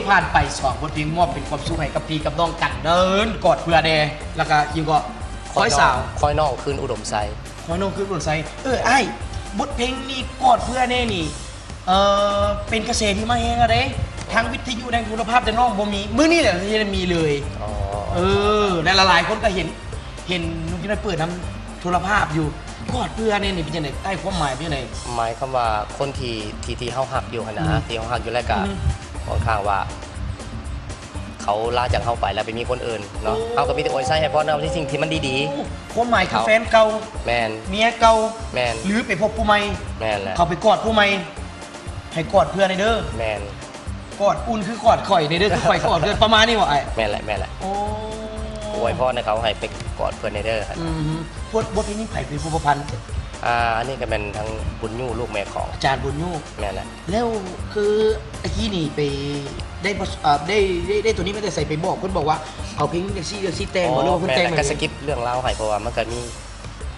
ຜ່ານໄປສອງບົດເພງ ມອບເປັນຄວາມສຸກໃຫ້ກັບພີ່ກັບນ້ອງກັນເດີ ກອດເພື່ອແດ່ ແລ້ວກໍອີກກໍ ຄອຍສາວ ຄອຍນ້ອງຄືນອຸດົມໄຊ ຄອຍນ້ອງຄືນອຸດົມໄຊ. ເອີ ອ້າຍ ບົດເພງນີ້ ກອດເພື່ອແດ່ນີ້ ເອີ ເປັນກະແສທີ່ມາແຮງແລ້ວເດ້ ທາງວິທະຍຸ ທາງໂທລະພາບ ແຕ່ນ້ອງບໍ່ມີ ມື້ນີ້ແຫຼະທີ່ໄດ້ມີເລີຍ. ອໍ ເອີ ແລະຫຼາຍໆຄົນກໍເຫັນ ເຫັນນຸ່ມຈີນໄດ້ເປີດນຳໂທລະພາບຢູ່ ກອດເພື່ອແດ່ນີ້ເປັນຈັ່ງໃດ? ອ້າຍ ຄວາມໝາຍເປັນຈັ່ງໃດ? ໝາຍຄວາມວ່າຄົນທີ່ ທີ່ ທີ່ເຮົາຮັກຢູ່ຫັ້ນນະ ອືມ ທີ່ເຮົາຮັກຢູ່ ແລ້ວກະ ອືມ ຄ່ອນຂ້າງວ່າ ເຂົາລາຈາກເຮົາໄປແລ້ວໄປມີຄົນອື່ນເນາະ ໂອ້ ເຮົາກໍມີແຕ່ອວຍໄຊໃຫ້ພອນນຳໃນສິ່ງທີ່ມັນດີໆ. ໂອ້ ຄວາມໝາຍຄືແຟນເກົ່າ ແມ່ນ ເມຍເກົ່າ ແມ່ນ ຫຼືໄປພົບຜູ້ໃໝ່ ແມ່ນແຫຼະ ເຂົາໄປກອດຜູ້ໃໝ່ ໃຫ້ກອດເພື່ອແດ່ເດີ ແມ່ນ ກອດອຸ່ນຄືກອດຂ້ອຍແດ່ເດີ ຄືຂ້ອຍກອດເພື່ອ ປະມານນີ້ບໍ່ອ້າຍ? ແມ່ນແຫຼະ ແມ່ນແຫຼະ ໂອ້ ອວຍພອນໃຫ້ເຂົາໃຫ້ໄປກອດເພື່ອແດ່ເດີ. ອືມ ບົດ ບົດເພງນີ້ໃຜເປັນຜູ້ປະພັນ? ອ່າ ອັນນີ້ກໍແມ່ນທາງບຸນຍູ ລູກແມ່ຂອງ ອາຈານບຸນຍູ ແມ່ນແຫຼະ. ແລ້ວຄືຕະກີ້ນີ້ໄປໄດ້ ເອີ ໄດ້ ໄດ້ ໄດ້ຕົວນີ້ມາແຕ່ໃສ? ໄປບອກ ເພິ່ນບອກວ່າເອົາເພງຈັ່ງຊີ້ຈັ່ງຊີ້ແຕ່ງບໍ່ ຫຼືວ່າເພິ່ນແຕ່ງມາເອງ? ກໍສະກິບເລື່ອງລາວໃຫ້ ເພາະວ່າມັນກໍມີ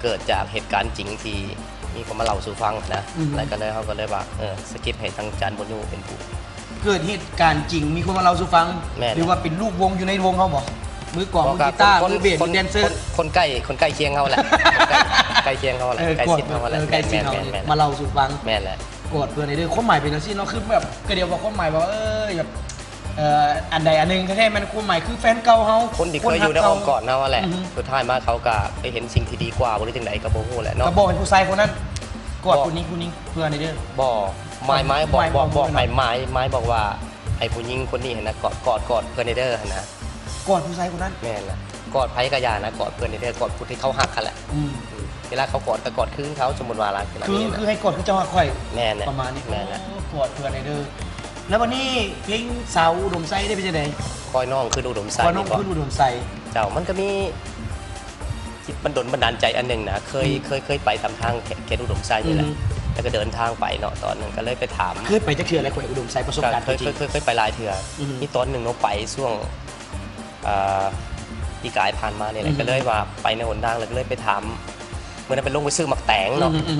ເກີດຈາກເຫດການຈິງທີ່ມີຄົນມາເລົ່າສູ່ຟັງນະ ອືມ ແລ້ວກໍເລີຍ ເຮົາກໍເລີຍວ່າ ເອີ ສະກິບໃຫ້ທາງຈານບຸນຍູເປັນຜູ້ ເກີດເຫດການຈິງ ມີຄົນມາເລົ່າສູ່ຟັງ ແມ່ນ ຫຼືວ່າເປັນລູກວົງຢູ່ໃນວົງເຮົາບໍ່? ມືກອງ ມືກີຕາ ມືເບສ ມືແດນເຊີ ຄົນໃກ້ ຄົນໃກ້ຄຽງເຮົາແຫຼະ ຄົນໃກ້ ໃກ້ຄຽງເຮົາແຫຼະ ເອີ ໃກ້ຊິດເຮົາແຫຼະ ເອີ ໃກ້ຊິດເຮົາ ແມ່ນໆ ມາເລົ່າສູ່ຟັງ ແມ່ນແຫຼະ. ກອດເພື່ອນເດີ ຄວາມໝາຍເປັນຈັ່ງຊີ້ເນາະ ຄືແບບ ກໍດຽວວ່າຄວາມໝາຍວ່າ ເອີ ແບບ ເອີ ອັນໃດອັນໜຶ່ງແທ້ໆ ແມ່ນຄວາມໝາຍຄືແຟນເກົ່າເຮົາ ຄົນທີ່ເຄີຍຢູ່ໃນອ້ອມກອດເຮົາຫັ້ນແຫຼະ ອືຮຶ ສຸດທ້າຍມາເຂົາກໍໄປເຫັນສິ່ງທີ່ດີກວ່າບໍ່ ຫຼືຈັ່ງໃດກໍບໍ່ຮູ້ແຫຼະເນາະ ກໍບອກໃຫ້ຜູ້ຊາຍຄົນນັ້ນກອດຜູ້ນີ້ ຜູ້ນີ້ເພື່ອແດ່ເດີ ບໍ່ ໝາຍ ໝາຍບອກ ໝາຍບອກ ບອກ ໝາຍ ໝາຍ ໝາຍບອກວ່າໃຫ້ຜູ້ຍິງຄົນນີ້ຫັ້ນນະ ກອດ ກອດ ກອດເພື່ອແດ່ເດີຫັ້ນນະ ກອດຜູ້ຊາຍຄົນນັ້ນ ແມ່ນລະ ກອດໃຜກໍຢ່ານະ ກອດເພື່ອແດ່ເດີ ກອດຜູ້ທີ່ເຂົາຮັກຫັ້ນແຫຼະ ອືມ ເວລາເຂົາກອດກໍກອດຄືນເຂົາ ສົມມຸດວ່າລະ ຄື ຄືໃຫ້ກອດຄືເຈົ້າຮັກຂ້ອຍ ແມ່ນແຫຼະ ປະມານນີ້ ແມ່ນແຫຼະ ໂອ້ ກອດເພື່ອແດ່ເດີ. ແລ້ວບັດນີ້ເພງສາວອຸດົມໄຊໄດ້ເປັນຈັ່ງໃດ? ຄອຍນ້ອງຄືນອຸດົມໄຊ ຄອຍນ້ອງຄືນອຸດົມໄຊ ເຈົ້າ ມັນກໍມີ ມັນດົນບັນດານໃຈອັນໜຶ່ງນະ ເຄີຍ ອືມ ເຄີຍ ເຄີຍໄປຕາມທາງເຂດ ເຂດອຸດົມໄຊນີ້ແຫຼະ ອືມ ແລ້ວກໍເດີນທາງໄປເນາະ ຕອນໜຶ່ງກໍເລີຍໄປຖາມ ເຄີຍໄປຈັກເທື່ອແລ້ວ? ຂ້ອຍອຸດົມໄຊປະສົບການ ເຄີຍ ເຄີຍ ເຄີຍໄປຫຼາຍເທື່ອ ອືມ ມີຕອນໜຶ່ງເນາະ ໄປຊ່ວງ ເອີ ປີກາຍຜ່ານມານີ້ແຫຼະ ອືມ ກໍເລີຍວ່າໄປໃນຫົນທາງ ແລ້ວກໍເລີຍໄປຖາມ ມື້ນັ້ນໄປລົງໄປຊື້ໝາກແຕງເນາະ ອືມ ອືມ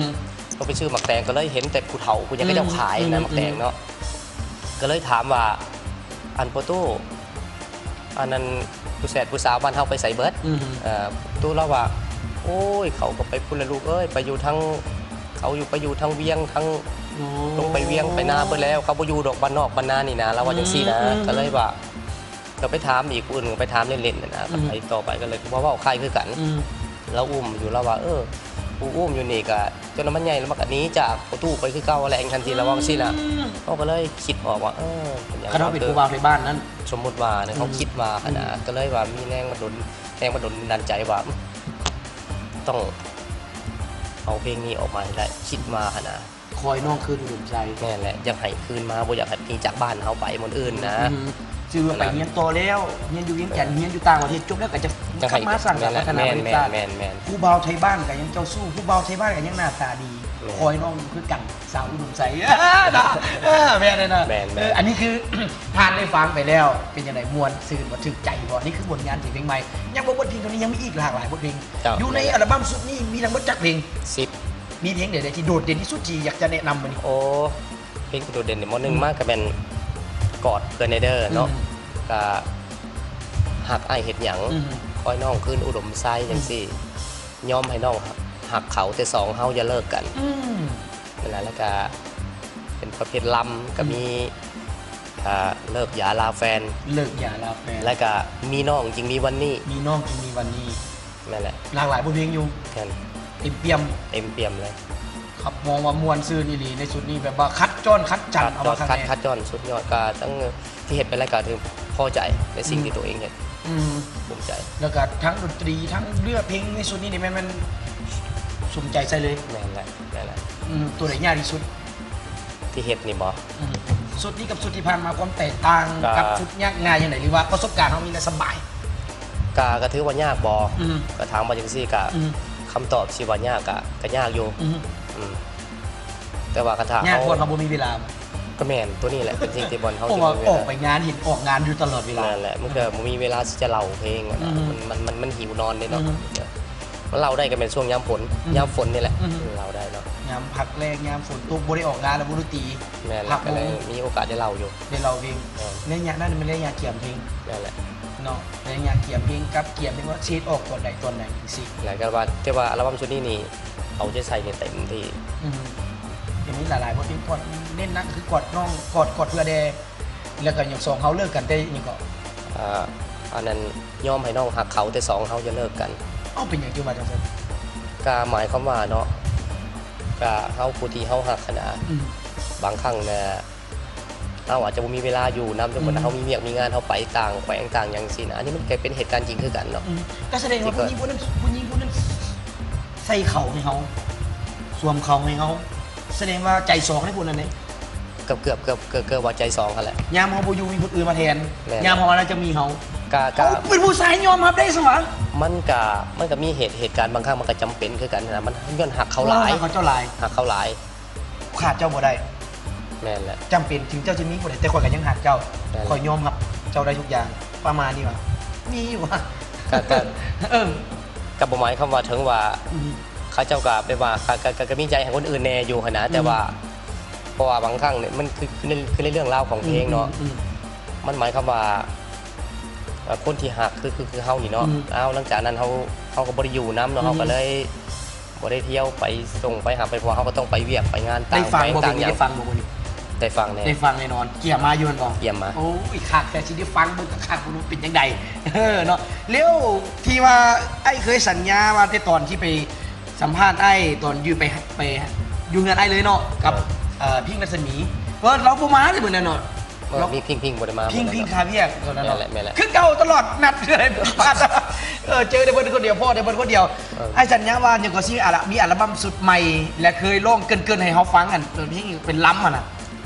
ລົງໄປຊື້ໝາກແຕງ ກໍເລີຍເຫັນແຕ່ຜູ້ເຖົ້າຜູ້ຫຍັງ ອືມ ເຂົາເຈົ້າຂາຍ ອືມ ນະ ໝາກແຕງເນາະ ອືມ ກໍເລີຍຖາມວ່າ ອັນ ພໍ່ຕູ້ ອັນນັ້ນ ຜູ້ແສດຜູ້ສາວບ້ານເຮົາໄປໃສເບິດ? ອືມ ເອີ ຕູ້ລາວວ່າ ໂອ້ຍ ເຂົາກໍໄປພຸ້ນລະລູກເອີຍ ໄປຢູ່ທາງ ເຂົາຢູ່ ໄປຢູ່ທາງວຽງ ທາງ ໂອ້ ລົງໄປວຽງໄປນາເບິດແລ້ວ ເຂົາບໍ່ຢູ່ດອກ ບ້ານນອກບ້ານນານີ້ນາ ລາວວ່າຈັ່ງຊີ້ນະ ອືມ ກໍເລີຍວ່າ ກໍໄປຖາມອີກ ຜູ້ອື່ນກໍໄປຖາມເລ່ນໆ ຫັ້ນນະ ອືມ ກໍໄປຕໍ່ໄປກໍເລີຍເວົ້າໆຄ້າຍຄືກັນ ອືມ ລາວອຸ້ມຢູ່ ລາວວ່າ ເອີ ຜູ້ອຸ້ມຢູ່ນີ້ກໍ ຈົນວ່າມັນໃຫຍ່ແລ້ວມັນກໍໜີຈາກພໍ່ຕູ້ໄປຄືເກົ່າຫັ້ນແຫຼະ ຈັ່ງຊັ້ນຊີ້ ລະວັງຊີ້ນະ ອືມ ເຮົາກໍເລີຍຄິດອອກວ່າ ເອີ ເປັນຫຍັງ ຄັນເຮົາເປັນຜູ້ບ່າວໄທບ້ານນັ້ນ ສົມມຸດວ່ານະ ອືມ ເຮົາຄິດວ່າຫັ້ນນະ ອືມ ກໍເລີຍວ່າມີແຮງບັນດານ ແຮງບັນດານໃຈວ່າ ຕ້ອງເອົາເພງນີ້ອອກມາໃຫ້ໄດ້ ຄິດວ່າຫັ້ນນະ ຄອຍນ້ອງຄືນອຸດົມໄຊ ແມ່ນແຫຼະ ຢາກໃຫ້ຄືນມາ ບໍ່ຢາກໃຫ້ໜີຈາກບ້ານເຮົາໄປບ່ອນອື່ນນະ ອືມ ຊື່ວ່າໄປຮຽນຕໍ່ແລ້ວ ຮຽນຢູ່ວຽງຈັນ ຮຽນຢູ່ຕ່າງປະເທດ ຈົບແມ່ນແຫຼະ ກໍຈະກັບມາສ້າງສານພັດທະນາປະເທດຊາດ ແມ່ນໆ ຜູ້ບ່າວໄທບ້ານກໍຍັງເຈົ້າຊູ້ ຜູ້ບ່າວໄທບ້ານກໍຍັງໜ້າຕາດີ ແມ່ນ ຄອຍນ້ອງຄືກັນ ສາວອຸດົມໄຊ ເນາະ ເອີ ແມ່ນເລີຍເນາະ ແມ່ນໆ ເອີ ອັນນີ້ຄືຜ່ານໄດ້ຟັງໄປແລ້ວ ເປັນຈັ່ງໃດ ມ່ວນຊື່ນບໍ່ ຖືກໃຈບໍ່? ນີ້ຄືຜົນງານທີ່ເພງໃໝ່ ຍັງບໍ່ໝົດພຽງເທົ່ານີ້ ຍັງມີອີກຫຼາກຫຼາຍບົດເພງ ເຈົ້າ ຢູ່ໃນອັລບັ້ມຊຸດນີ້ມີທັງໝົດຈັກເພງ? ສິບ ມີເພງໃດໆທີ່ໂດດເດັ່ນທີ່ສຸດທີ່ຢາກຈະແນະນຳມື້ນີ້? ໂອ້ ເພງທີ່ໂດດເດັ່ນນີ້ ໝໍ່ໜຶ່ງ ອືມ ມາກໍແມ່ນກອດເພື່ອນແດ່ເດີເນາະ ອືມ ກະຮັກອ້າຍເຮັດຫຍັງ ອືມ ຄອຍນ້ອງຄືນອຸດົມໄຊ ອືມ ຈັ່ງຊີ້ ຍອມໃຫ້ນ້ອງຮັກເຂົາ ແຕ່ສອງເຮົາຢ່າເລີກກັນ ອືມ ນັ້ນແຫຼະ ແລ້ວກະເປັນປະເພດລຳ ອືມ ກະມີ ອ່າ ເລີກຢາລາແຟນ ເລີກຢາລາແຟນ ແລ້ວກະມີນ້ອງຈຶ່ງມີວັນນີ້ ມີນ້ອງຈຶ່ງມີວັນນີ້ ແມ່ນແຫຼະ ຫຼາກຫຼາຍບົດເພງຢູ່ ແມ່ນ ເຕັມປ່ຽມ ເຕັມປ່ຽມເລີຍ ຮັບຮອງວ່າມ່ວນຊື່ນອີ່ຫຼີໃນຊຸດນີ້ ແບບວ່າຂັດຈ້ອນຂັດຈັນ ເອົາວ່າຄັກແນ່ ຂັດຈ້ອນສຸດຍອດ ກໍທັງທີ່ເຮັດໄປແລ້ວກໍຖືພໍໃຈໃນສິ່ງ ອືມ ທີ່ຕົວເອງເຮັດ ອືມ ພູມໃຈ ແລ້ວກໍທັງດົນຕີ ທັງເນື້ອເພງໃນຊຸດນີ້ນີ້ແມ່ນ ແມ່ນສົມໃຈໃສ່ເລີຍ ແມ່ນແຫຼະ ແມ່ນແຫຼະ ອືມ ຕົວໃດຍາກທີ່ສຸດ? ທີ່ເຮັດນີ້ບໍ່? ອືມ ຊຸດນີ້ກັບຊຸດທີ່ຜ່ານມາ ຄວາມແຕກຕ່າງ ກໍ ກັບຊຸດຍາກງ່າຍຈັ່ງໃດ ຫຼືວ່າປະສົບການເຮົາມີແລ້ວສະບາຍ? ກະ ກະຖືວ່າຍາກບໍ່? ອືມ ກະຖາມວ່າຈັ່ງຊີ້ກະ ອືມ ຄຳຕອບຊິວ່າຍາກກະ ກະຍາກຢູ່ ອືມ ອືມ ແຕ່ວ່າຄັນຖ້າ ຍາກ ເຮົາ ບ່ອນເຮົາບໍ່ມີເວລາ ກະແມ່ນ ໂຕນີ້ແຫຼະເປັນສິ່ງທີ່ບ່ອນເຮົາ ເພາະວ່າອອກໄປງານ ເຫັນອອກງານຢູ່ຕະຫຼອດເວລາ ນັ້ນແຫຼະ ມັນກະ ອືມ ບໍ່ມີເວລາຊິຈະເລົ່າເພງຫັ້ນນະ ອືມ ມັນ ມັນ ມັນ ມັນຫິວນອນເດ້ເນາະ ອືມ ມັນເລົ່າໄດ້ກະແມ່ນຊ່ວງຍາມຝົນ ອືມ ຍາມຝົນນີ້ແຫຼະ ອືມ ເລົ່າໄດ້ເນາະ ຍາມພັກແລງ ຍາມຝົນຕົກ ບໍ່ໄດ້ອອກງານແລ້ວ ວົງດົນຕີ ແມ່ນ ພັກວົງ ກໍເລີຍມີໂອກາດໄດ້ເລົ່າຢູ່ ໄດ້ເລົ່າເພງ ເອີ ໄລຍະນັ້ນແມ່ນໄລຍະກຽມເພງ ແມ່ນແຫຼະ ເນາະ ໄລຍະກຽມເພງກັບກຽມເພງວ່າຊິເຮັດອອກຕອນໃດຕອນໃດຈັ່ງຊີ້ ແລ້ວກໍວ່າ ແຕ່ວ່າອັລບັມຊຸດນີ້ນີ້ ເອົາໃຈໃສ່ນີ້ເຕັມທີ່ ອືມ ຈະມີຫຼາຍໆບົດເພງ ກອດ ເນັ້ນໜັກກໍຄືກອດນ້ອງ ກອດ ກອດເພື່ອແດ່ ແລ້ວກໍຫຍັງ ສອງເຮົາເລີກກັນ ແຕ່ຫຍັງເກາະ ອ່າ ອັນນັ້ນຍອມໃຫ້ນ້ອງຮັກເຂົາ ແຕ່ສອງເຮົາຢ່າເລີກກັນ ເອົ້າ ເປັນຫຍັງຈຶ່ງວ່າຈັ່ງຊັ້ນ? ກໍໝາຍຄວາມວ່າເນາະ ກໍເຮົາຜູ້ທີ່ເຮົາຮັກຫັ້ນນະ ອືມ ບາງຄັ້ງນະ ເຮົາອາດຈະບໍ່ມີເວລາຢູ່ນຳ ສົມມຸດ ອືມ ເຮົາມີວຽກມີງານ ເຮົາໄປຕ່າງແຂວງຕ່າງຫຍັງຊີ້ນະ ອັນນີ້ມັນກໍເປັນເຫດການຈິງຄືກັນເນາະ ອືມ ກໍສະແດງວ່າຜູ້ຍິງຜູ້ນັ້ນ ຜູ້ຍິງຜູ້ນັ້ນໃສ່ເຂົ້າໃຫ້ເຮົາ ສວມເຂົ້າໃຫ້ເຮົາ ສະແດງວ່າໃຈສອງໃນຜູ້ນັ້ນເດ້ ເກືອບ ເກືອບ ເກືອບ ເກືອບ ເກືອບວ່າໃຈສອງຫັ້ນແຫຼະ ຍາມເຮົາບໍ່ຢູ່ມີຄົນອື່ນມາແທນ ແມ່ນ ຍາມເຮົາມາແລ້ວຈະມີເຮົາ ກະ ກະ ເຮົາເປັນຜູ້ຊາຍຍອມຮັບໄດ້ຊັ້ນຫວາ ມັນກະ ມັນກະມີເຫດ ເຫດການບາງຄັ້ງມັນກະຈຳເປັນຄືກັນຫັ້ນນະ ມັນຍ້ອນຮັກເຂົາຫຼາຍ ເອີ ຮັກເຂົາຫຼາຍ ຮັກເຂົາຫຼາຍ ຂາດເຈົ້າບໍ່ໄດ້ ແມ່ນແຫຼະ ຈຳເປັນເຖິງເຈົ້າຈະມີຜູ້ໃດ ແຕ່ຂ້ອຍກະຍັງຮັກເຈົ້າ ແມ່ນແຫຼະ ຂ້ອຍຍອມຮັບເຈົ້າໄດ້ທຸກຢ່າງ ປະມານນີ້ຫວາ ມີຢູ່ຫວາ ກະ ກະ ເອີ ກະບໍ່ໝາຍຄວາມວ່າເຖິງວ່າ ອືມ ເຂົາເຈົ້າກະແບບວ່າ ກະ ກະ ກະ ກະມີໃຈໃຫ້ຄົນອື່ນແດ່ຢູ່ຫັ້ນນະ ອືມ ແຕ່ວ່າ ເພາະວ່າບາງຄັ້ງນີ້ມັນຄື ຄືໃນ ຄືໃນເລື່ອງລາວຂອງເພງເນາະ ອືມ ອືມ ມັນໝາຍຄວາມວ່າ ເອີ ຄົນທີ່ຮັກຄື ຄື ຄືເຮົານີ້ເນາະ ອືມ ເອົາ ຫຼັງຈາກນັ້ນເຮົາ ເຮົາກໍບໍ່ໄດ້ຢູ່ນຳເນາະ ອືມ ເຮົາກໍເລີຍບໍ່ໄດ້ທ່ຽວໄປສົ່ງໄປຮັບໄປ ເພາະວ່າເຮົາກໍຕ້ອງໄປວຽກໄປງານຕ່າງແຂວງຕ່າງຫຍັງ ໄດ້ຟັງບໍ່ ໄດ້ຟັງແນ່ນອນ ກຽມມາຢູ່ແມ່ນບໍ່? ເອີ ເນາະ ແລ້ວທີ່ວ່າອ້າຍເຄີຍສັນຍາວ່າ ແຕ່ຕອນທີ່ໄປ ສຳພາດອ້າຍຕອນຢູ່ໄປ ໄປຢູ່ເຮືອນອ້າຍເລີຍເນາະ ກັບ ເອີ ເອີ ພິງລັດສະໝີ ເອີ ລາວບໍ່ມາເລີຍມື້ນັ້ນເນາະ ເອີ ເນາະ ມີພິງ ພິງບໍ່ໄດ້ມາ ພິງ ພິງຄາວຽກຕອນນັ້ນເນາະ ແມ່ນແຫຼະ ແມ່ນແຫຼະ ຄືເກົ່າຕະຫຼອດ ນັດເລີຍ ພໍ້ໄດ້ເພິ່ນຄົນດຽວ ພໍ້ໄດ້ເພິ່ນຄົນດຽວ ເອີ ອ້າຍສັນຍາວ່າຫຍັງກໍຊິ ອາລະ ມີອັລບັມຊຸດໃໝ່ ແລະ ເຄີຍຮ້ອງເກີນໆໃຫ້ເຮົາຟັງ ອັນເປັນເພງເປັນລຳຫັ້ນນະ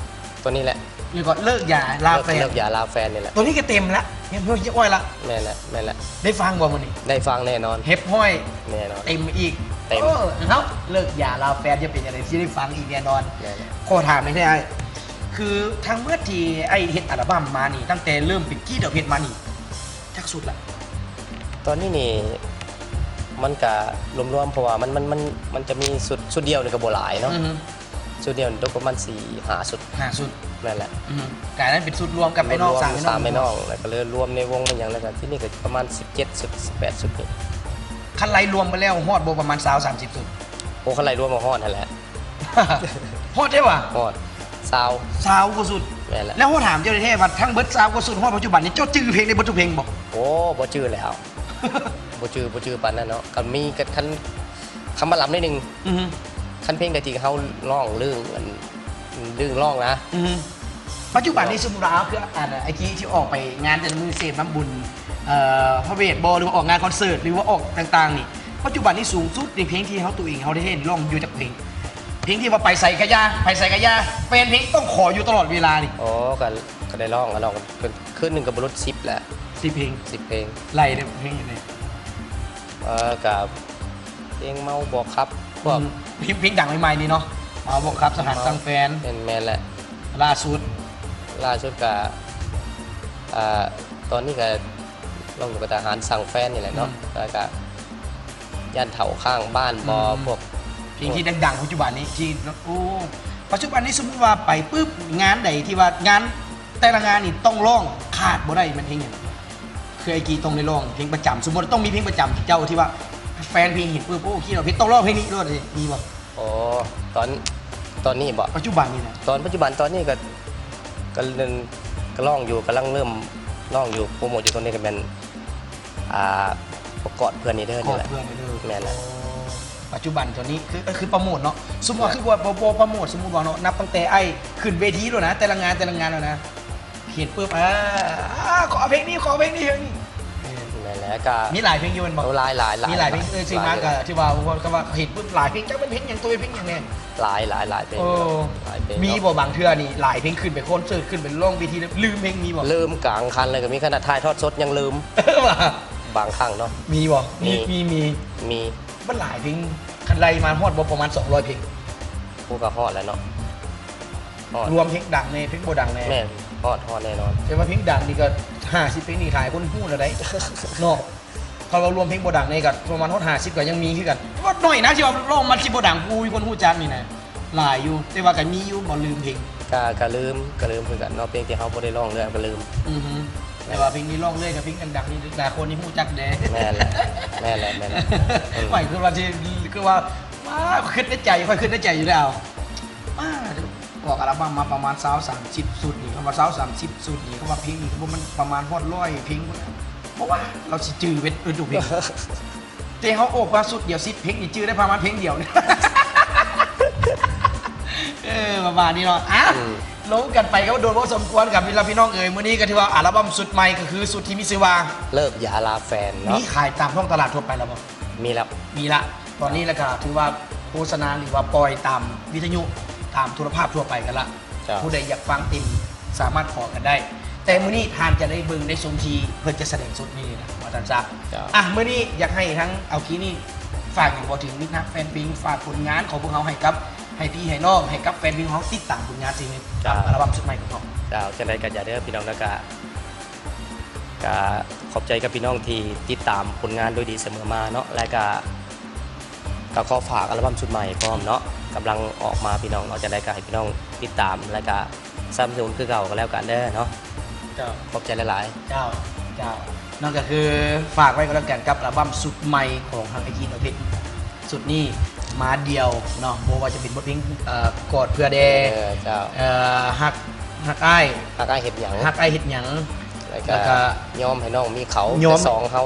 ຕົວນີ້ແຫຼະ ແລ້ວກໍເລີກຢາລາແຟນ ເລີກຢາລາແຟນນີ້ແຫຼະ ຕົວນີ້ກໍເຕັມລະ ເຫັນເພິ່ນຈະອວຍລະ ແມ່ນແຫຼະ ແມ່ນແຫຼະ ໄດ້ຟັງບໍ່ມື້ນີ້? ໄດ້ຟັງແນ່ນອນ ຮຽບຮ້ອຍ ແນ່ນອນ ເຕັມອີກ ເຕັມ ເອີ ເຮົາເລີກຢາລາແຟນຈະເປັນຈັ່ງໃດ ຊິໄດ້ຟັງອີກແນ່ນອນ ແມ່ນແຫຼະ ຂໍຖາມໜ່ອຍເດ້ອ້າຍ ຄືທັງໝົດທີ່ອ້າຍເຮັດອັລບັມມານີ້ ຕັ້ງແຕ່ເລີ່ມເປັນກີດດອກເຫັດມານີ້ ຈັກຊຸດລະ? ຕອນນີ້ນີ້ ມັນກະລວມໆ ເພາະວ່າມັນ ມັນ ມັນ ມັນຈະມີຊຸດ ຊຸດດຽວນີ້ກໍບໍ່ຫຼາຍເນາະ ອືຮຶ ຊຸດດຽວນີ້ຕົກປະມານສີ່ຫ້າຊຸດ ຫ້າຊຸດ ແມ່ນແຫຼະ ອືຮຶ ກາຍເປັນຊຸດລວມກັບອ້າຍນ້ອງ ສາມອ້າຍນ້ອງ ແລ້ວກໍເລີຍລວມໃນວົງໃນຫຍັງ ແລ້ວກໍທີນີ້ກໍປະມານສິບເຈັດຊຸດ ສິບແປດຊຸດນີ້ ຄັນໄລ່ລວມໄປແລ້ວຮອດບໍ່ປະມານຊາວ ສາມສິບຊຸດ? ໂອ້ ຄັນໄລ່ລວມກໍຮອດຫັ້ນແຫຼະ ຮອດແທ້ຫວາ? ຮອດ ຊາວ ຊາວກວ່າຊຸດ ແມ່ນແຫຼະ ແລ້ວເຮົາຖາມເຈົ້າແທ້ໆ ວ່າທັງເບິດຊາວກວ່າຊຸດ ຮອດປັດຈຸບັນນີ້ ເຈົ້າຈື່ເພງໄດ້ເບິດທຸກເພງບໍ່? ໂອ້ ບໍ່ຈື່ແລ້ວ ບໍ່ຈື່ ບໍ່ຈື່ປານນັ້ນເນາະ ກໍມີ ກໍຄັນ ຄຳວ່າລຳໜ້ອຍໜຶ່ງ ອືຮຶ ຄັນເພງໃດທີ່ເຮົາຮ້ອງເລື່ອງອັນ ເລື່ອງຮ້ອງນະ ອືຮຶ ປັດຈຸບັນນີ້ສົມມຸດວ່າ ຄືອັນ ໄອ້ທີ່ ທີ່ອອກໄປງານແຕ່ລະມື້ເສບນ້ຳບຸນ ເອີ ພະເວດບໍ ຫຼືວ່າອອກງານຄອນເສີດ ຫຼືວ່າອອກຕ່າງໆນີ້ ປັດຈຸບັນນີ້ສູງສຸດໃນເພງທີ່ເຮົາ ຕົວເອງເຮົາໄດ້ເຫັນຮ້ອງຢູ່ຈັກເພງ? ເພງທີ່ວ່າໄປໃສກະຢ່າ ໄປໃສກະຢ່າ ແຟນເພງຕ້ອງຂໍຢູ່ຕະຫຼອດເວລານີ້ ໂອ້ ກະ ກະໄດ້ຮ້ອງ ກະຮ້ອງ ຄືໜຶ່ງກະບໍ່ຫຼຸດສິບແຫຼະ ສິບເພງ ສິບເພງ ໄລ່ເດ້ເພງຫຍັງແດ່? ເອີ ກະ ເພງເມົາບໍ່ຂັບ ພວກ ອືມ ເພງ ເພງດັງໃໝ່ໆນີ້ເນາະ ເມົາບໍ່ຂັບ ສະຫານສັ່ງແຟນ ແມ່ນ ແມ່ນແຫຼະ ລ່າສຸດ ລ່າສຸດກະ ອ່າ ຕອນນີ້ກະ ລອງຢູ່ກັບທະຫານສັ່ງແຟນນີ້ແຫຼະເນາະ ອືມ ແລ້ວກະ ຢ້ານເຖົ້າຂ້າງບ້ານບໍ ອືມ ພວກ ເພງທີ່ດັງໆ ປັດຈຸບັນນີ້ທີ່ ໂອ້ ປັດຈຸບັນນີ້ສົມມຸດວ່າໄປປຶບ ງານໃດທີ່ວ່າງານ ແຕ່ລະງານນີ້ຕ້ອງຮ້ອງ ຂາດບໍ່ໄດ້ແມ່ນເພງຫຍັງ? ຄືໄອ້ກີຕ້ອງໄດ້ຮ້ອງເພງປະຈຳ ສົມມຸດຕ້ອງມີເພງປະຈຳທີ່ເຈົ້າ ທີ່ວ່າແຟນເພງເຫັນປຶບ ໂອ້ ກີຕ້ອງເພງນີ້ໂລດ ມີບໍ່? ອໍ ຕອນ ຕອນນີ້ບໍ? ປັດຈຸບັນນີ້ນະ ຕອນປັດຈຸບັນຕອນນີ້ກະ ກະ ກະຮ້ອງຢູ່ ກຳລັງເລີ່ມຮ້ອງຢູ່ ໂປຣໂມດຢູ່ຕອນນີ້ກະແມ່ນ ອ່າ ກອດເພື່ອນນີ້ເດີ ກອດເພື່ອນນີ້ເດີ ແມ່ນແຫຼະ ໂອ້ ປັດຈຸບັນຕອນນີ້ຄື ຄືປະໂມດເນາະ ສົມມຸດວ່າ ແມ່ນ ຄືບໍ່ ບໍ່ ບໍ່ປະໂມດ ສົມມຸດວ່າເນາະ ນັບຕັ້ງແຕ່ອ້າຍຂຶ້ນເວທີໂລດນະ ແຕ່ລະງານ ແຕ່ລະງານແລ້ວນະ ເຫັນປຶບ ອ່າ ຂໍເພງນີ້ ຂໍເພງນີ້ ເພງນີ້ ແມ່ນແຫຼະ ກະມີຫຼາຍເພງຢູ່ແມ່ນບໍ່? ໂອ້ ຫຼາຍ ຫຼາຍ ຫຼາຍ ມີຫຼາຍເພງ ເອີ ຊື່ມາກະຖືວ່າ ເຂົາເຫັນປຶບຫຼາຍເພງ ຈັກແມ່ນເພງຫຍັງ ໂຕເປັນເພງຫຍັງແນ່? ຫຼາຍ ຫຼາຍ ຫຼາຍເພງ ໂອ້ ຫຼາຍເພງ ມີບໍ່ບາງເທື່ອນີ້ ຫຼາຍເພງຂຶ້ນໄປຄອນເສີດ ຂຶ້ນໄປຮ້ອງເວທີ ລືມເພງ ມີບໍ່? ລືມກາງຄັນເລີຍ ກະມີຂະໜາດຖ່າຍທອດສົດຍັງລືມ ວ່າ ບາງຄັ້ງເນາະ ມີບໍ່? ມີ ມີ ມີ ມີ ມີ ມັນຫຼາຍເພງ ຄັນໄລ່ມາຮອດບໍ່ປະມານສອງຮ້ອຍເພງ? ໂອ້ ກະຮອດແລ້ວເນາະ ຮອດ ລວມເພງດັງແນ່ ເພງບໍ່ດັງແນ່ ແມ່ນ ຮອດ ຮອດແນ່ນອນ ແຕ່ວ່າເພງດັງນີ້ກະຫ້າສິບເພງນີ້ຫຼາຍຄົນຮູ້ແລ້ວໃດ໋ ເນາະ ຄັນວ່າລວມເພງບໍ່ດັງນີ້ກະປະມານຮອດຫ້າສິບກະຍັງມີຄືກັນ ບໍ່ໜ້ອຍນະ ທີ່ວ່າຮ້ອງມັນຊິບໍ່ດັງ ຜູ້ມີຄົນຮູ້ຈັກນີ້ນະ ຫຼາຍຢູ່ ແຕ່ວ່າກໍມີຢູ່ບໍ່ລືມເພງ? ກະ ກະລືມ ກະລືມຄືກັນເນາະ ເພງທີ່ເຮົາບໍ່ໄດ້ຮ້ອງເລີຍກໍລືມ. ອືຮຶ ແຕ່ວ່າເພງນີ້ຮ້ອງເລື້ອຍ ກັບເພງດັງໆນີ້ຫຼາຍຄົນນີ້ຮູ້ຈັກແດ່. ແມ່ນແຫຼະ ແມ່ນແຫຼະ ແມ່ນແຫຼະ. ເອີ ໝາຍຄືວ່າທີ່ ຄືວ່າ ວ້າ ຄິດໃນໃຈ ຂ້ອຍຄິດໃນໃຈຢູ່ແລ້ວ ວ້າ ອອກອັລະບັມມາປະມານຊາວສາມສິບຊຸດນີ້ ຄຳວ່າຊາວສາມສິບຊຸດນີ້ ຄຳວ່າເພງນີ້ ບໍ່ແມ່ນປະມານຮອດຮ້ອຍເພງພຸ້ນ ບໍ່ວ່າລາວຊິຈື່ເບິດ ເອີ ທຸກເພງ. ແຕ່ເຮົາອອກມາຊຸດດຽວສິບເພງນີ້ ຈື່ໄດ້ປະມານເພງດຽວນີ້. ເອີ ປະມານນີ້ເນາະ. ອ່ະ ອືມ ລົງກັນໄປກໍໂດນພໍສົມຄວນກັນ ພີ່ນ້ອງເອີຍ. ມື້ນີ້ກໍຖືວ່າອັລະບັມຊຸດໃໝ່ ກໍຄືຊຸດທີ່ມີຊື່ວ່າ ເລີກຢາລາແຟນເນາະ ມີຂາຍຕາມທ້ອງຕະຫຼາດທົ່ວໄປແລ້ວບໍ່? ມີແລ້ວ ມີລະ ຕອນນີ້ລະກະຖືວ່າໂຄສະນາ ຫຼືວ່າປ່ອຍຕາມວິທະຍຸ ຕາມໂທລະພາບທົ່ວໄປກັນລະ. ເຈົ້າ ຜູ້ໃດຢາກຟັງເຕັມ ສາມາດຂໍກັນໄດ້ ແຕ່ມື້ນີ້ທ່ານຈະໄດ້ເບິ່ງໄດ້ຊົມທີ່ເພິ່ນຈະສະແດງສົດນີ້ລະ ວ່າຊັ້ນຊະ. ເຈົ້າ ອ່ະ ມື້ນີ້ຢາກໃຫ້ທັງເອົາກີນີ້ຝາກຫຍັງບໍ່ເຖິງມິດຮັກແຟນເພງ ຝາກຜົນງານຂອງພວກເຮົາໃຫ້ກັບ ໃຫ້ພີ່ໃຫ້ນ້ອງ ໃຫ້ກັບແຟນເພງຂອງເຮົາ ຕິດຕາມຜົນງານທີ່ເຮັດກັບ ເຈົ້າ ອັລະບັມຊຸດໃໝ່ຂອງເຮົາ. ເຈົ້າ ຈັ່ງໃດກໍຢ່າເດີພີ່ນ້ອງ ແລ້ວກະ ກະຂອບໃຈກັບພີ່ນ້ອງທີ່ຕິດຕາມຜົນງານໂດຍດີສະເໝີມາເນາະ ແລະກະ ກະຂໍຝາກອັລະບັມຊຸດໃໝ່ພ້ອມເນາະ ກຳລັງອອກມາພີ່ນ້ອງເນາະ ຈັ່ງໃດກະໃຫ້ພີ່ນ້ອງຕິດຕາມ ແລະກະສະໜັບສະໜູນຄືເກົ່າກໍແລ້ວກັນເດີເນາະ. ເຈົ້າ ຂອບໃຈຫຼາຍໆ. ເຈົ້າ ເຈົ້າ ນັ້ນກໍຄືຝາກໄວ້ກໍແລ້ວກັນກັບອັລະບັມຊຸດໃໝ່ຂອງທາງໄອຈີດອອກເພງ ຊຸດນີ້ມາດຽວເນາະ ບໍ່ວ່າຈະເປັນບົດເພງ ເອີ ກອດເພື່ອແດ່ ເອີ ເຈົ້າ ເອີ ຮັກ ຮັກອ້າຍ ຮັກອ້າຍເຮັດຫຍັງ ຮັກອ້າຍເຮັດຫຍັງ ແລ້ວກະ ແລ້ວກະ ຍອມໃຫ້ນ້ອງມີເຂົາ ຍອມ ແຕ່ສອງເຮົາ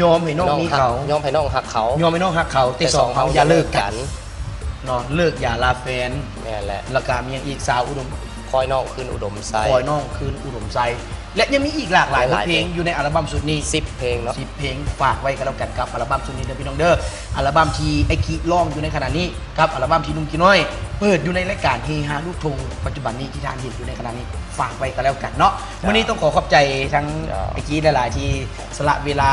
ຍອມໃຫ້ນ້ອງມີເຂົາ ຍອມໃຫ້ນ້ອງຮັກເຂົາ ຍອມໃຫ້ນ້ອງຮັກເຂົາ ແຕ່ສອງເຮົາຢ່າເລີກກັນເນາະ ເລີກຢ່າລາແຟນ. ແມ່ນແຫຼະ ແລ້ວກະມີຫຍັງອີກ ສາວອຸດົມ ຄອຍນ້ອງຄືນອຸດົມໄຊ ຄອຍນ້ອງຄືນອຸດົມໄຊ ແລະຍັງມີອີກຫຼາກຫຼາຍບົດເພງຢູ່ໃນອັລະບັມຊຸດນີ້ ສິບເພງເນາະ ສິບເພງ ຝາກໄວ້ກໍແລ້ວກັນກັບອັລະບັມຊຸດນີ້ເດີພີ່ນ້ອງເດີ. ອັລະບັມທີ່ໄອ້ກິຮ້ອງຢູ່ໃນຂະນະນີ້ ກັບອັລະບັມທີ່ໜຸ່ມກີນ້ອຍເປີດຢູ່ໃນລາຍການເຮຮາລູກທົ່ງປັດຈຸບັນນີ້ ທີ່ທ່ານເຫັນຢູ່ໃນຂະນະນີ້ ຝາກໄວ້ກໍແລ້ວກັນເນາະ. ເຈົ້າ ມື້ນີ້ຕ້ອງຂໍຂອບໃຈທັງ ເຈົ້າ ໄອ້ກີຫຼາຍໆ ທີ່ສະຫຼະເວລາ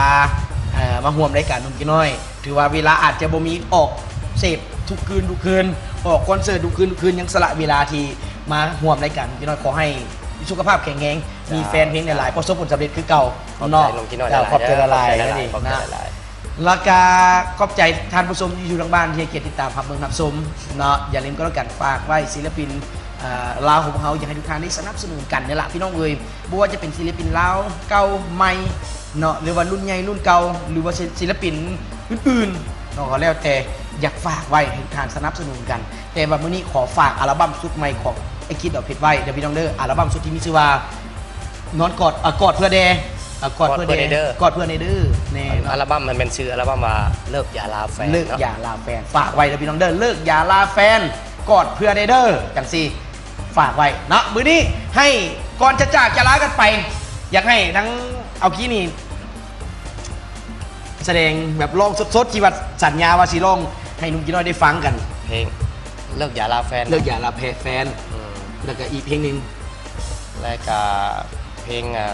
ເອີ ມາຮ່ວມລາຍການໜຸ່ມກີນ້ອຍ ຖືວ່າເວລາອາດຈະບໍ່ມີອອກເສບທຸກຄືນ ທຸກຄືນ ອອກຄອນເສີດທຸກຄືນ ທຸກຄືນ ຍັງສະຫຼະເວລາທີ່ມາຮ່ວມລາຍການໜຸ່ມກີນ້ອຍ. ຂໍໃຫ້ມີສຸຂະພາບແຂງແຮງ ເຈົ້າ ມີແຟນເພງຫຼາຍໆ ປະສົບຜົນສຳເລັດຄືເກົ່າເນາະ. ເຈົ້າ ຂອບໃຈຫຼາຍໆ ຂອບໃຈຫຼາຍໆ ຂອບໃຈຫຼາຍໆ ແລ້ວກະຂອບໃຈທ່ານຜູ້ຊົມທີ່ຢູ່ທາງບ້ານທີ່ໃຫ້ກຽດຕິດຕາມຮັບເບິ່ງຮັບຊົມເນາະ. ຢ່າລືມກໍແລ້ວກັນ ຝາກໄວ້ ສິລະປິນ ເອີ ລາວຂອງພວກເຮົາ ຢາກໃຫ້ທຸກທ່ານໄດ້ສະໜັບສະໜູນກັນນີ້ລະ ພີ່ນ້ອງເອີຍ. ບໍ່ວ່າຈະເປັນສິລະປິນລາວເກົ່າໃໝ່ເນາະ ຫຼືວ່າລຸ້ນໃຫຍ່ລຸ້ນເກົ່າ ຫຼືວ່າສິ ສິລະປິນອື່ນໆເນາະ ກໍແລ້ວແຕ່ ຢາກຝາກໄວ້ໃຫ້ທ່ານສະໜັບສະໜູນກັນ. ແຕ່ວ່າມື້ນີ້ຂໍຝາກອັລະບັມຊຸດໃໝ່ຂອງໄອ້ກິດດອກເພັດໄວ້ເດີພີ່ນ້ອງເດີ ອັລະບັມຊຸດທີ່ມີຊື່ວ່າ ນອນກອດ ເອີ ກອດເພື່ອແດ່ ເອີ ກອດເພື່ອແດ່ ກອດເພື່ອແດ່ເດີ ກອດເພື່ອແດ່ເດີ. ແນ່ເນາະ ອັລະບັມມັນແມ່ນຊື່ອັລະບັມວ່າ ເລີກຢ່າລາແຟນ ເລີກຢ່າລາແຟນ ເນາະ ຝາກໄວ້ເດີພີ່ນ້ອງເດີ ເລີກຢ່າລາແຟນ ກອດເພື່ອແດ່ເດີ ຈັ່ງຊີ້ ຝາກໄວ້ເນາະ. ມື້ນີ້ໃຫ້ ກ່ອນຈະຈາກຈະລາກັນໄປ ຢາກໃຫ້ທັງ ເອົາກີນີ້ ສະແດງແບບຮ້ອງສົດໆ ທີ່ວ່າສັນຍາວ່າຊິຮ້ອງໃຫ້ໜຸ່ມກີນ້ອຍໄດ້ຟັງກັນ ເພງເລີກຢ່າລາແຟນ ເລີກຢ່າລາແຟນ ອືມ ແລ້ວກະອີກເພງໜຶ່ງ ແລ້ວກະເພງ ອ່າ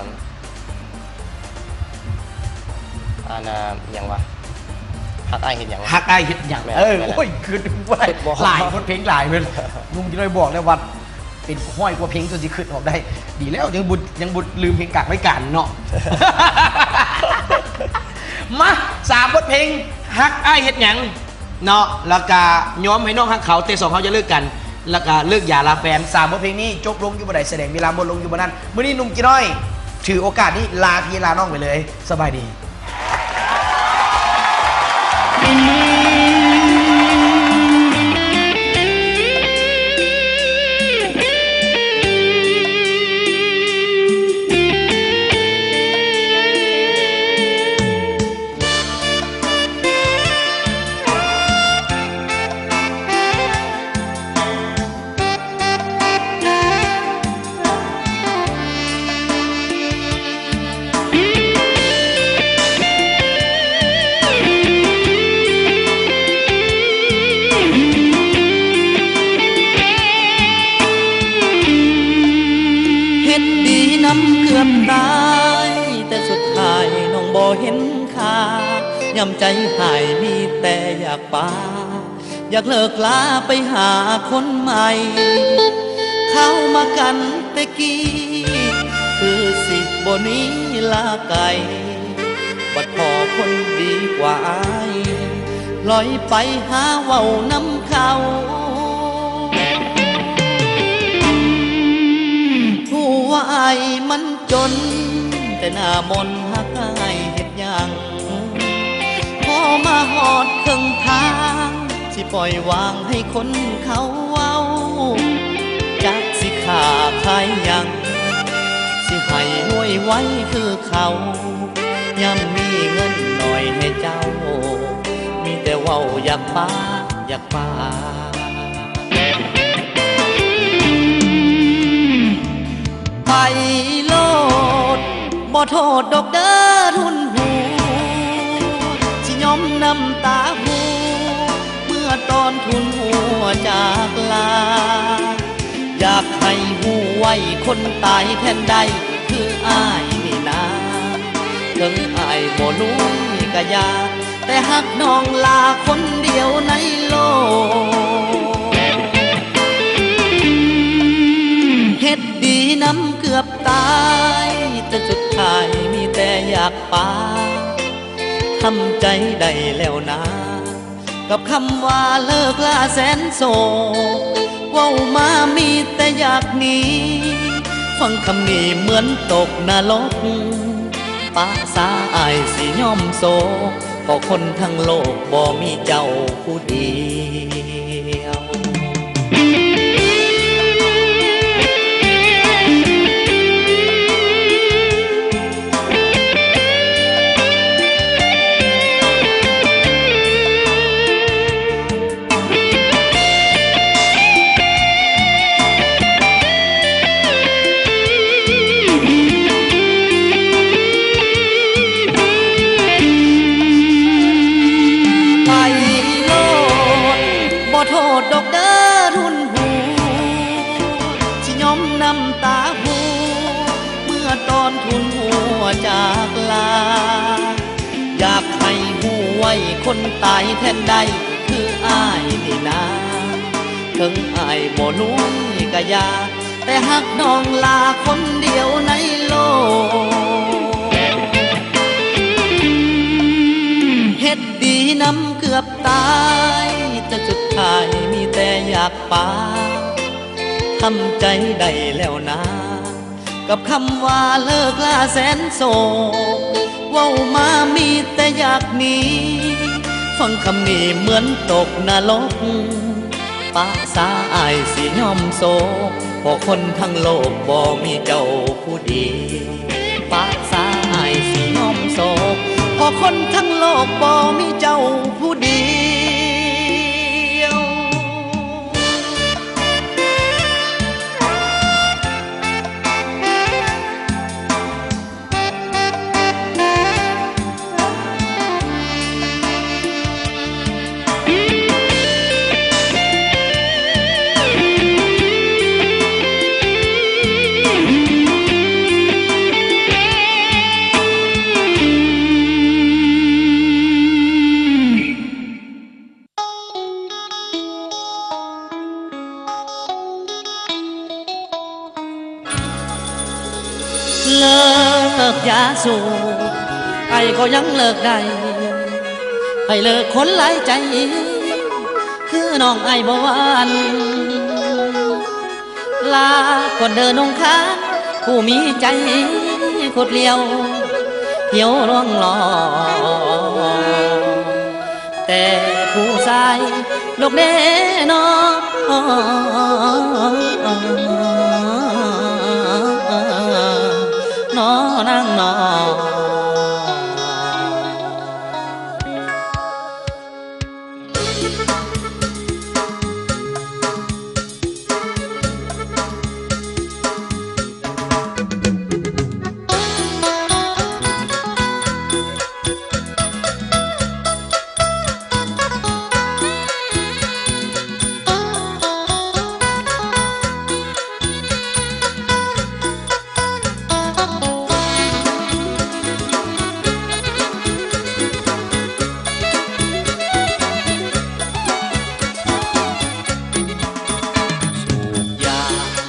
ອັນ ອ່າ ຫຍັງວະ ຮັກອ້າຍເຮັດຫຍັງ ຮັກອ້າຍເຮັດຫຍັງ ແມ່ນ ເອີ ແມ່ນ ໂອ້ຍ ຄືວ່າ ຄືບໍ່ ຫຼາຍບົດເພງຫຼາຍເພິ່ນ ໜຸ່ມຈີນ້ອຍບອກແລ້ວວ່າເປັນຮ້ອຍກວ່າເພງຈົນຊິຄິດອອກໄດ້ ດີແລ້ວຍັງບໍ່ ຍັງບໍ່ລືມເພງກາງລາຍການເນາະ. ມາ ສາມບົດເພງ ຮັກອ້າຍເຮັດຫຍັງ ເນາະ ແລ້ວກະຍອມໃຫ້ນ້ອງຮັກເຂົາ ແຕ່ສອງເຮົາຢ່າເລີກກັນ ແລ້ວກະເລີກຢ່າລາແຟນ ສາມບົດເພງນີ້ຈົບລົງຢູ່ບ່ອນໃດ ສະແດງເວລາໝົດລົງຢູ່ບ່ອນນັ້ນ. ມື້ນີ້ໜຸ່ມກີນ້ອຍຖືໂອກາດນີ້ລາພີ່ລານ້ອງໄປເລີຍ ສະບາຍດີ. ເຮັດດີນຳເກືອບຕາຍ ແຕ່ສຸດທ້າຍນ້ອງບໍ່ເຫັນ ຄ່າ ຍາມໃຈຫາຍມີແຕ່ຢາກປາ ຢາກເລີກລາໄປຫາຄົນໃໝ່ ເຂົ້າມາກັນແຕ່ກີ້ ຄືຊິບໍ່ໜີລາໄກ ບັດພໍຄົນດີກວ່າອ້າຍ ລອຍໄປຫາເວົ້ານຳເຂົາ. ອ້າຍມັນຈົນ ແຕ່ໜ້າມົນຫາກອ້າຍເຮັດຫຍັງ? ພໍມາຮອດເຄິ່ງທາງ ຊິປ່ອຍວາງໃຫ້ຄົນເຂົາເວົ້າ ຈັກຊິຄ້າຂາຍຫຍັງ ຊິໃຫ້ລວຍໄວຄືເຂົາ ຍາມມີເງິນໜ້ອຍໃຫ້ເຈົ້າ ມີແຕ່ເວົ້າຢາກປະ ຢາກປະ. ໄປໂລດ ບໍ່ໂທດດອກເດີທຸນຫົວ ຊິຍອມນ້ຳຕາຮົ່ວ ເມື່ອຕອນທຸນຫົວຈາກລາ. ຢາກໃຫ້ຮູ້ໄວ້ ຄົນຕາຍແທນໄດ້ຄືອ້າຍນີ້ນາ ເຖິງອ້າຍບໍ່ລວຍກະຢ່າ ແຕ່ຮັກນ້ອງຫຼ້າຄົນດຽວໃນໂລກ ເຮັດດີນຳເກືອບຕາຍ ແຕ່ສຸດທ້າຍມີແຕ່ຢາກປາ ທຳໃຈໄດ້ແລ້ວນາ ກັບຄຳວ່າເລີກລາແສນໂສກ ເວົ້າມາມີແຕ່ຢາກໜີ ຟັງຄຳນີ້ເໝືອນຕົກນະລົກ ປະສາອ້າຍຊິຍອມໂສກ ເພາະຄົນທັງໂລກບໍ່ມີເຈົ້າຜູ້ດຽວ. ໄປໂລດ ບໍ່ໂທດດອກເດີທຸນຫົວ ຊິຍອມນ້ຳຕາຮົ່ວ ເມື່ອຕອນທຸນຫົວຈາກລາ. ຢາກໃຫ້ຮູ້ໄວ້ ຄົນຕາຍແທນໄດ້ຄືອ້າຍນີ້ນາ ເຖິງອ້າຍບໍ່ລວຍກະຢ່າ ແຕ່ຮັກນ້ອງຫຼ້າຄົນດຽວໃນໂລກ ເຮັດດີນຳເກືອບຕາຍ ແຕ່ສຸດທ້າຍມີແຕ່ຢາກປາ ທຳໃຈໄດ້ແລ້ວນາ ກັບຄຳວ່າເລີກລາແສນໂສກ ເວົ້າມາມີແຕ່ຢາກໜີ ຟັງຄຳນີ້ເໝືອນຕົກນະລົກ ປະສາອ້າຍຊິຍອມໂສກ ເພາະຄົນທັງໂລກບໍ່ມີເຈົ້າຜູ້ດຽວ ປະສາອ້າຍຊິຍອມໂສກ ເພາະຄົນທັງໂລກບໍ່ມີເຈົ້າຜູ້ດຽວ. ເລີກຢາສູບ ອ້າຍກໍຍັງເລີກໄດ້ ໃຜເລີກຄົນຫຼາຍໃຈ ຄືນ້ອງອ້າຍບໍ່ຫວັ່ນ. ລາກ່ອນເດີນ້ອງຄານ ຜູ້ມີໃຈຄົດລ້ຽວ ຫ່ຽວລ່ວງຫຼອ ແຕ່ຜູ້ຊາຍລູກເດ້ນໍ ນໍນາງນໍ. ສູບຢາ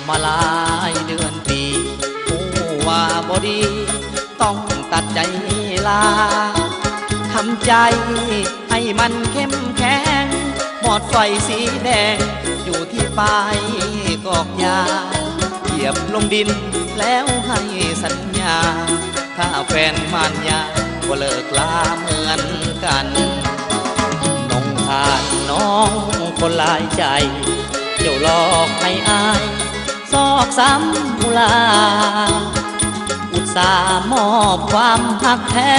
ມາຫຼາຍເດືອນປີ ຮູ້ວ່າບໍ່ດີ ຕ້ອງຕັດໃຈລາ ທຳໃຈໃຫ້ມັນເຂັ້ມແຂງ ໝອດໄຟສີແດງ ຢູ່ທີ່ປາຍກອກຢາ ຢຽບລົງດິນ ແລ້ວໃຫ້ສັນຍາ ຖ້າແຟນມານຍາ ບໍ່ເລີກລາເໝືອນກັນ. ນ້ອງທ່ານນ້ອງຄົນຫຼາຍໃຈ ເຈົ້າຫຼອກໃຫ້ອາຍ ຊອກຊ້ຳອຸລາ ອຸດສາມອບຄວາມຮັກແທ້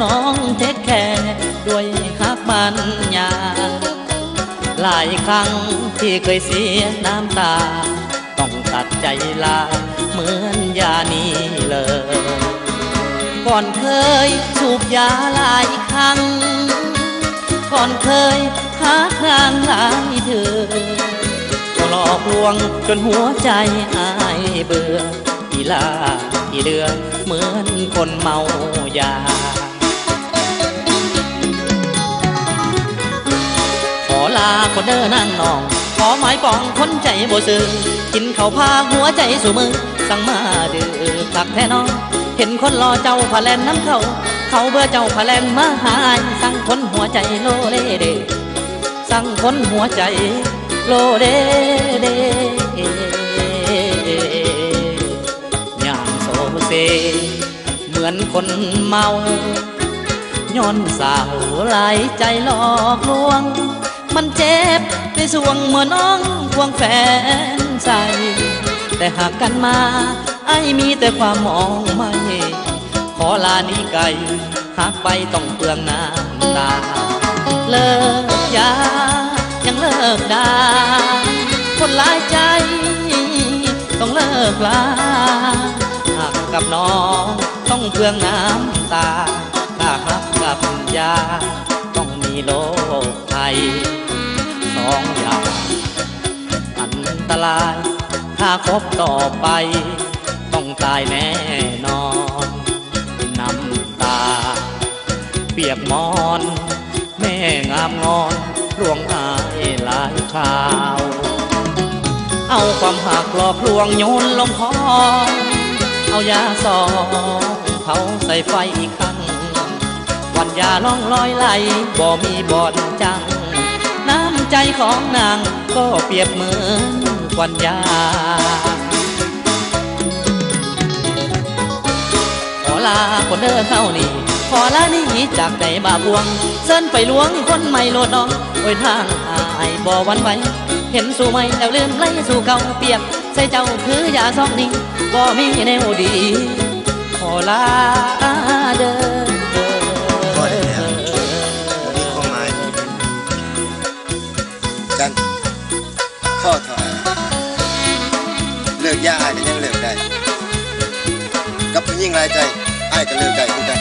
ນ້ອງເທກແຄດ້ວຍຮັກປັນຍາ. ຫຼາຍຄັ້ງທີ່ເຄີຍເສຍນ້ຳຕາ ຕ້ອງຕັດໃຈລາເໝືອນຢານີ້ເລີຍ. ກ່ອນເຄີຍສູບຢາຫຼາຍຄັ້ງ ກ່ອນເຄີຍຮັກນາງຫຼາຍເທື່ອ ກໍຫຼອກລວງຈົນຫົວໃຈອ້າຍເບື່ອ ອີ່ຫຼ້າອີ່ເຫຼືອເໝືອນຄົນເມົາຢາ. ຂໍລາກ່ອນເດີນາງນ້ອງ ຂໍໝາຍປອງຄົນໃຈບໍ່ຊື່ ກິນເຂົ້າພາຫົວໃຈສູ່ມື້ ສັ່ງມາດື້ຄັກແທ້ນ້ອງ ເຫັນຄົນຫຼໍ່ເຈົ້າພາແລ່ນນຳເຂົາ ເຂົາເບື່ອເຈົ້າພາແລ່ນມາຫາອ້າຍ ສັ່ງຄົນຫົວໃຈໂລເລເດ ສັ່ງຄົນຫົວໃຈໂລເລເດ ຍ່າງໂຊເຊ ເໝືອນຄົນເມົາ ຍ້ອນສາວຫຼາຍໃຈຫຼອກລວງ ມັນເຈັບໃນຊ່ວງເມື່ອນ້ອງຄວງແຟນໃສ່ ແຕ່ຫາກກັນມາ ອ້າຍມີແຕ່ຄວາມມອງໄມ້ ຂໍລາໜີໄກ ຫາກໄປຕ້ອງເປືອງນ້ຳຕາ ເລີກຢາຍັງເລີກດາ ຄົນຫຼາຍໃຈຕ້ອງເລີກລາ ຫາກກັບນ້ອງຕ້ອງເປືອງນ້ຳຕາ ຖ້າຮັກກັບຢາຕ້ອງມີໂລກໄພ ສອງຢ່າງອັນຕະລາຍ ຖ້າຄົບຕໍ່ໄປຕ້ອງຕາຍແນ່ນອນ. ນ້ຳຕາປຽກໝອນ ແມ່ງາມງອນ ລວງອ້າຍຫຼາຍຄາວ ເອົາຄວາມຮັກຫຼອກລວງໂຍນລົງຄອງ ເອົາຢາສອງເຜົາໃສ່ໄຟອີກຄັ້ງ ຄວັນຢາລ່ອງລອຍໄຫຼ ບໍ່ມີບ່ອນຈັ່ງ ນ້ຳໃຈຂອງນາງກໍປຽບເໝືອນຄວັນຢາ. ຂໍລາກ່ອນເດີເຮົານີ້ ຂໍລາໜີຈາກໃຈບາບວງ ເຊີນໄປລວງຄົນໃໝ່ໂລດນ້ອງ ໂອ້ຍ ທາງອ້າຍບໍ່ຫວັ່ນໄຫວ ເຫັນສູ່ໃໝ່ແລ້ວລືມໄຫຼສູ່ເກົ່າ ປຽກໃສ່ເຈົ້າຄືຢາຊອງນີ້ ບໍ່ມີແນວດີ ຂໍລາເດີ. ພໍໄດ້ແລ້ວ ບໍ່ມີຄວາມໝາຍ ຈັນ ພໍເຖາະ ເລີກຢາອ້າຍກໍຍັງເລີກໄດ້ ກັບຜູ້ຍິງຫຼາຍໃຈ ອ້າຍກໍເລີກໄດ້ຄືກັນ.